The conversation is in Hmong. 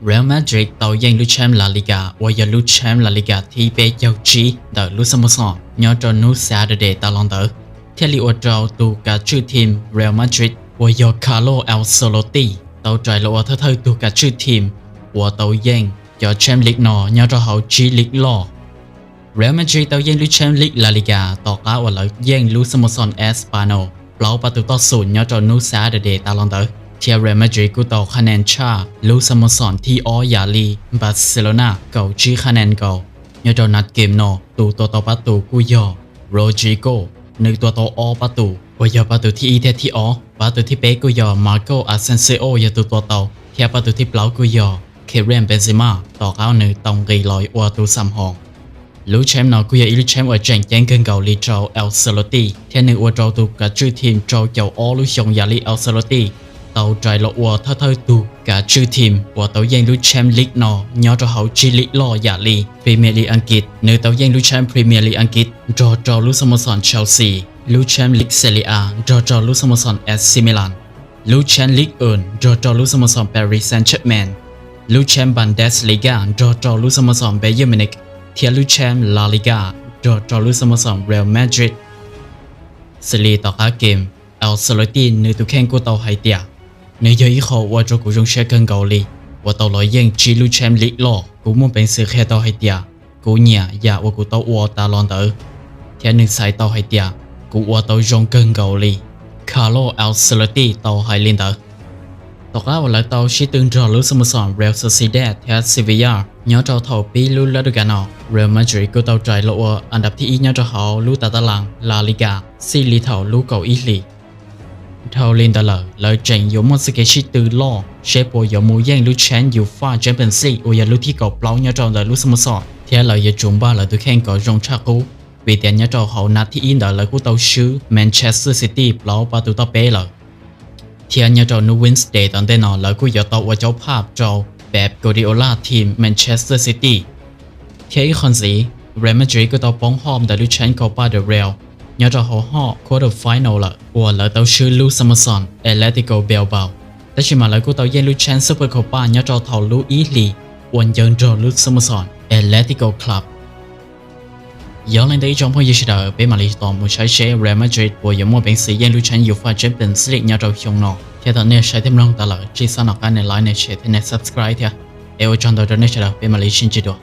Real Madrid tau yeej lub tshamp La Liga uas yog lub tshamp La Liga thib peb caug tsib ntawm lub xab mos xoom nyob rau hnub Saturday tas los ntawd, thiaj li ua rau tus kav tswj team Real Madrid uas yog Carlo Ancelotti tau rais los ua thawj thawj tus kav tswj team uas tau yeej cov champ league no nyob rau hauv tsib league loj. Real Madrid tau yeej lub champ league La Liga tom qab uas lawv yeej lub xab mos xoom Espanyol plaub pab tus toj xum nyob rau hnub Saturday tas los ntawd, thiab Real Madrid kuj tau qhab nees tshaj lub xab mos xoom thib ob yam li Barcelona kaum tsib qhab nees nkaus. Nyob rau nab game no tus tua tau pab tus kuj yog Rodrygo, nws tua tau ob pab tus uas yog pab tus thib ib thiab thib ob. Pab tus thib peb kuj yog Marco Asensio yog tus tua tau, thiab pab tus thib plaub kuj yog Karim Benzema tom qab nws tau nqis los ua tus xam hoo. Lub champ no kuj yog ib lub champ uas tseem ceeb kawg nkaus li rau Ancelotti, thiab nws ua rau tus kav tswj team rau caum ob lub xyoo yam li Ancelotti tau rais los ua thawj thawj tus kav tswj team uas tau yeej lub champ league no nyob rau hauv tsib league loj yam li Premier League Askiv. Nws tau yeej lub champ Premier League Askiv nrog rau lub xab mos xoom Chelsea, lub champ league Serie A nrog rau lub xab mos xoom A C Milan, lub champ Ligue un nrog rau lub xab mos xoom Paris Saint-Germain, lub champ Bundesliga nrog rau lub xab mos xoom Bayern Munich, thiab lub champ La Liga nrog rau lub xab mos xoom Real Madrid. Xws li tom qab game, Ancelotti nws tus kheej kuj tau hais tias, nws yog ib qho ua rau kuv zoo siab kawg nkaus li uas tau los yeej tsib lub champ league loj. Kuv muaj peev xwm qhia tau hais tias kuv nyiam yam uas kuv tau ua tas los ntawd, thiab nws txhais tau hais tias kuv ua tau zoo kawg nkaus li. Carlo Ancelotti tau hais li ntawd. Tom qab uas lawv tau sib tw nrog lub xab mos xoom Real Sociedad thiab Sevilla nyob rau thaum pib lub lab du ka no, Real Madrid kuj tau rais los ua an dab thib ib nyob rau hauv lub tav tab laas La Liga txij li thaum lub kaum ib hlis. Dhau li ntawd lawm, lawv tseem yuav muaj txoj kev sib tw loj seb puas yuav mus yeej lub champ UEFA Champions League uas yog lub thib kaum plaub nyob rau ntawm lub xab mos xoom, thiab lawv yuav tsum npaj lawv tus kheej kom zoo tshaj qub, vim tias nyob rau hauv nab thib ib ntawd lawv kuj tau swb Manchester City plaub pab tus toj peb lawm. Thiab nyob rau hnub Wednesday tom ntej no lawv kuj yuav tau ua caub phaj rau Pep Guardiola team Manchester City. Thiab ib qho ntxiv, Real Madrid kuj tau poob hom ntawm lub champ Copa del Rey nyob rau hauv hom quarter final lawm uas lawv tau swb lub xab mos xoom Atletico Bilbao. Tab sis mas lawv kuj tau yeej lub champ Super Copa nyob rau thaum lub ib hlis uas ncaws nrog lub xab mos xoom Atletico Club. Yog li ntawd ib tsoom phooj ywg sawv daws, peb mam li tos mus saib seb Real Madrid puas yuav muaj peev xwm yeej lub champ UEFA Champions League nyob rau xyoo no. Thiab thaum nej saib thiab mloog tas lawm, tsis txhob nco qab nias like, nias share thiab nias subscribe thiab. Es ua tsaug ntau rau nej sawv daws, peb mam li sib ntsib dua.